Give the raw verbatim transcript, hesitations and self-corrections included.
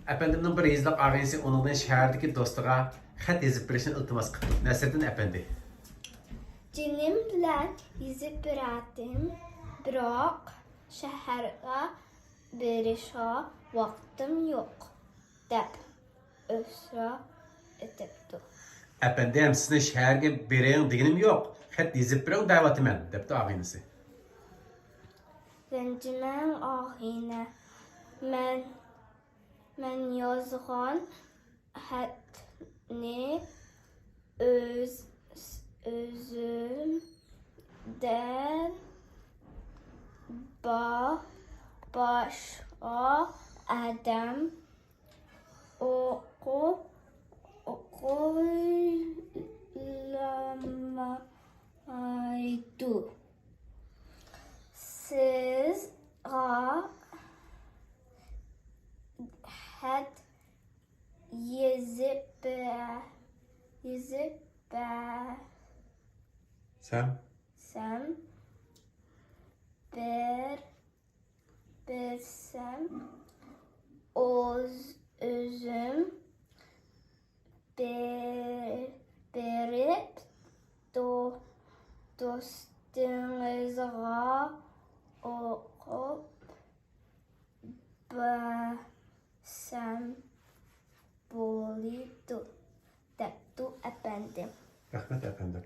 ئەپەندىمنىڭ بىر يېزىلىق ئاغىنىسى ئۇنىڭدىن شەھەردىكى دوستىغا خەت يېزىپ بېرىشنى ئىلتىماس قىپتۇ. نەسرىدىن ئەپەندى. جېنىم بىلەن يېزىپ بېرەتتىم، بىراق شەھەرگە بېرىشقا ۋاقتىم يوق، دەپ ئۆسرە ئېيتىپتۇ. ئەپەندىم، سىزنى شەھەرگە بېرىڭ دېگىنىم يوق، خەت يېزىپ بېرىڭ دەۋاتىمەن، دەپتۇ ئاغىنىسى. رەنجىمەڭ ئاغىنە، مەن، مەن يازغان خەتنى ئۆز، ئۆزۈمدىن با-، باشقا ئادەم ئوقۇپ، ئوقۇيالمايدۇ. سىزغا خەت يېزىپ بە-، يېزىپ بەرسەم، سەم. بىر بەرسەم، ئۆز-، ئۆزۈم بېر-، بېرىپ، دو-، دوستىڭىزغا ئوقۇپ بەرسەم بولىدۇ، دەپتۇ ئەپەندىم. رەھمەت ئەپەندىم.